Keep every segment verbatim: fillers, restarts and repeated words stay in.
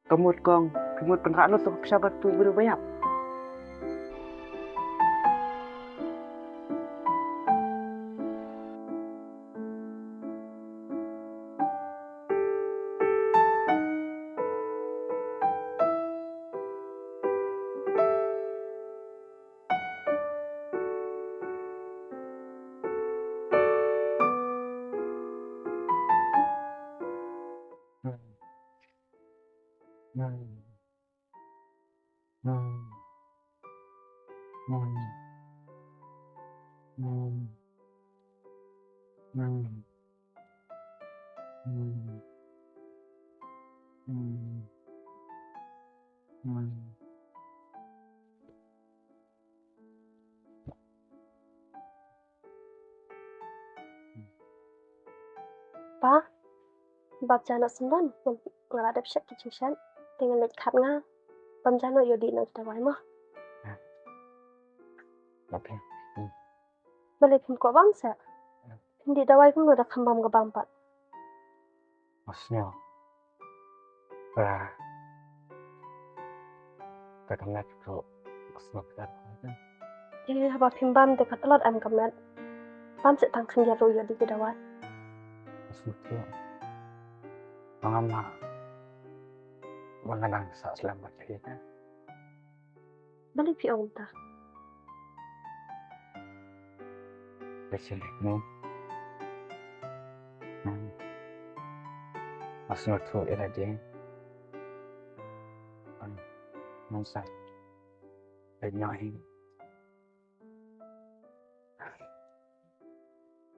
Ka mut kong, ka mut pynrah lut tu ka pisa bad tu briew ba ïap. Pa, bad jana sendon, nga la dep shet ki jingshet, te nga leit khat nga, bam jana ïoh dih na dawai mo. Oke. Hmm. Balei phim kwah bam se? Hmm. Phim dih dawai kumno da kham bam ka bam pat. Masnyo. Ba ka kynmaw ruh ka sngewthuh. Ïa haba phim bam te ka tlot em ka met. Bam seh tang khyndiat ruh ïoh dih ki dawai. Ka sngewthuh. Ba ngam lah ba nga dang sah slem bad phi. Balei phi ong kumta? Ka sngewthuh. Hmm. Nga sngewthuh ïa lade. Hmm. Ngan sa leit noh hi.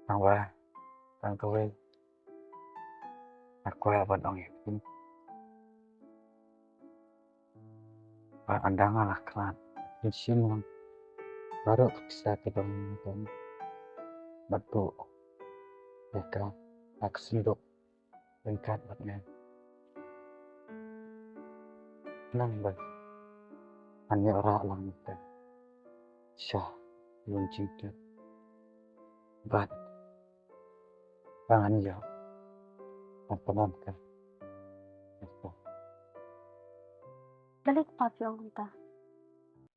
Tang ba tang kawei nga kwah ban ong ïa phi ba ynda nga la khlad, phin shim lang baroh ki pisa kiba nga don bad buh ïa ka ha ka synduk ryngkat bad nga. Khnang ba ngan ïoh rah lang ïa ka sha ïing jingtep bad ba ngan ïoh ban pynlong ka. Balei kpa phi ong kumta?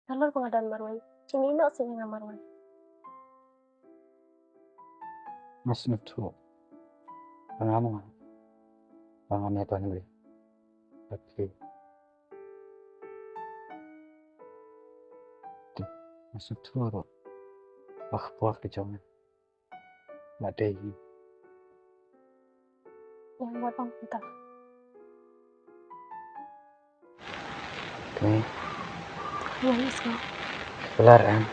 Nalor ba nga don marwei, jingïaid noh seh ïa nga marwei. Nga sngewthuh ba ngam nang, ba ngam ïa don lei. Tapi nga sngewthuh ruh ba ka por ka jong nga la dei hi. Ïa, wat ong kumta. Kane. Ïa, let's go. Kular em.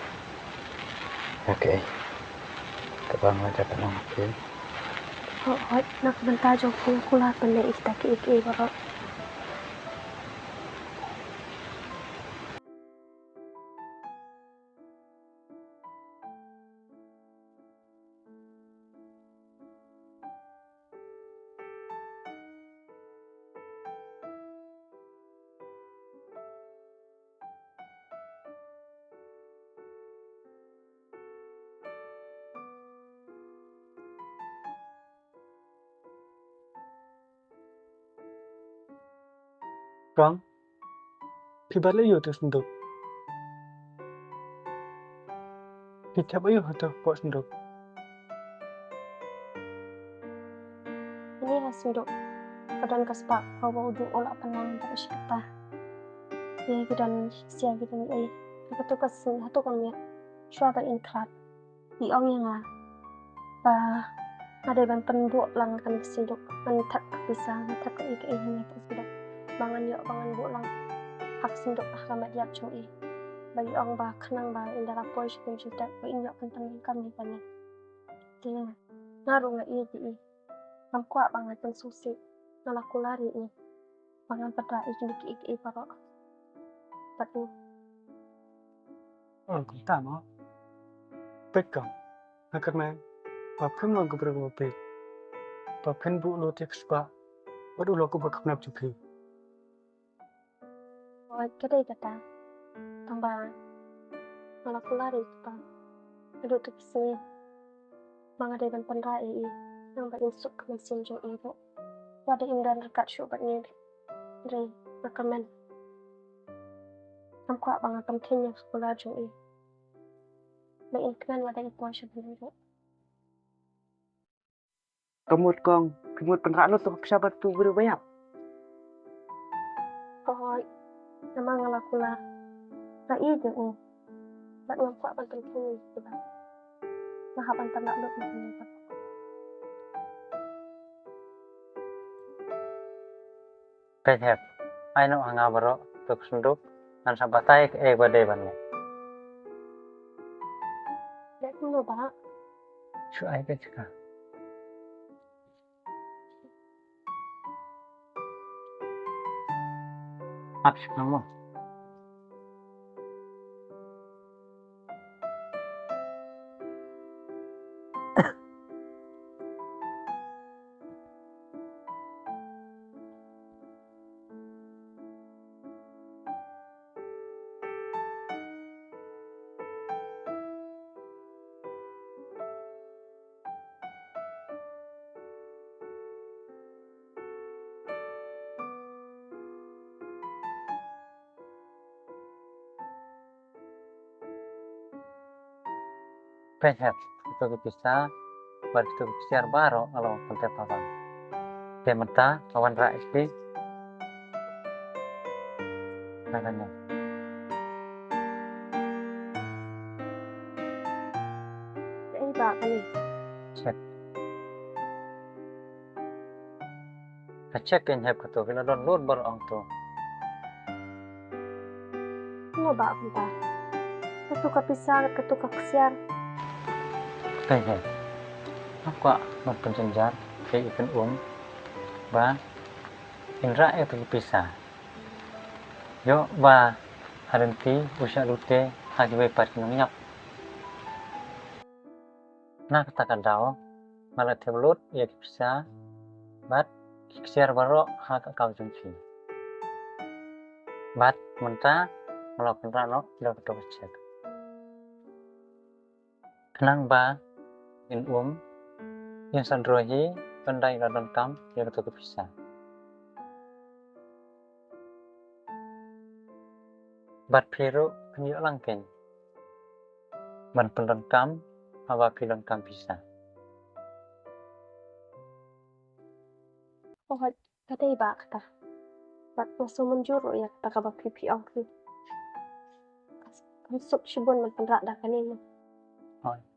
Ïa kaei kaba nga dep ban ong ha phi? Hooid, na ka bynta jong phi nga kular ban leh ïa kita kiei kiei baroh. Kong, phi bat leh aiu ïa uto u synduk? Phi thep aiu hato hapoh synduk? Kane ha synduk ka don ka spah kaba u Duh u la pynlong bad u shim kata. Ïa ki don shisha ki don ei. Hato ka syn, hato ka miet shuwa ba in khlad, i ong ïa nga ba nga dei ban pynbuh lang kane ka synduk, ngan thep ka pisa, ngan thep kaei kaei hangne ha ka synduk, ba ngan ïoh, ba ngan buh lang ha ka synduk ha ka met ïap jong i. Ba i ong ba khnang ba ynda la poi sha ïing jingtep ba in ïoh ban pynlong kane kane. Te nga ruh nga ïeit ïa i, ngam kwah ba ngan pynsngewsih, nga la kular ïa i ba ngan pynrah ïa kine kiei kiei baroh bad u. Ong kumta mo. Peit kong, nga kyrmen ba phim long ka briew kaba bieit, ba phin buh lut ïa ka spah bad u lok uba khynnah jong phi. Hooid, ka dei kata. Tangba nga la kular ïa i kpa naduh ki sngi ba nga dei ban pynrah ïa i, khnang ba in suk ka mynsiem jong i ruh. Wat da im don ryngkat shuh bad ngi, hynrei Nga kmen. Ngam kwah ba nga pynkheiñ ïa ka kular jong i. Ba in kmen lada i poi sha bynriew. Ka mut kong, ka mut pynrah lut tu ka pisa bad tu briew ba ïap. Hooid, namar nga la kular. Nga ïeit ïa u. Bad ngam kwah ban pynkheiñ ïa u. Nga hap ban pynrah lut ïa u. Peit hep, ai noh ha nga baroh, to ka synduk, ngan sa batai kaei ba dei ban leh. Leh kumno bah? Shu ai peit ka. Ap shu mo. Peit hep, kito ki pisa bad kito ki ksiar baroh nga la wan pynthep ha bang. Te mynta ka wanrah ïa ki. Na kane. Ei ba kane. Check. Ka check kein hep kato, ki la don lut baroh ong to. Kumno ba kumta? Kato ka pisa, kato ka ksiar. Peit hep. Nga kwah ban pynjynjar, peit i pyn-um ba in rah ïa kato ka pisa. Ïoh ba ha lynti u shah lute ha kiwei pat ki nongñiap. Na kata ka daw nga la thep lut ïa ki pisa bad ki ksiar baroh ha ka account jong phi. Bad mynta nga la pynrah noh ïa kato ka check. Khnang ba in um, ïa sa droh hi ban dei la donkam ïa kato ka pisa. Bad phi ruh phin ïoh lang kein ban pyndonkam haba phi donkam pisa. Oh, ka dei ba kata. Bad nga sngewmynjur ruh ïa kata kaba phi phi ong phi. Kan suk shibun ban pynrah da kane mo. Hooid.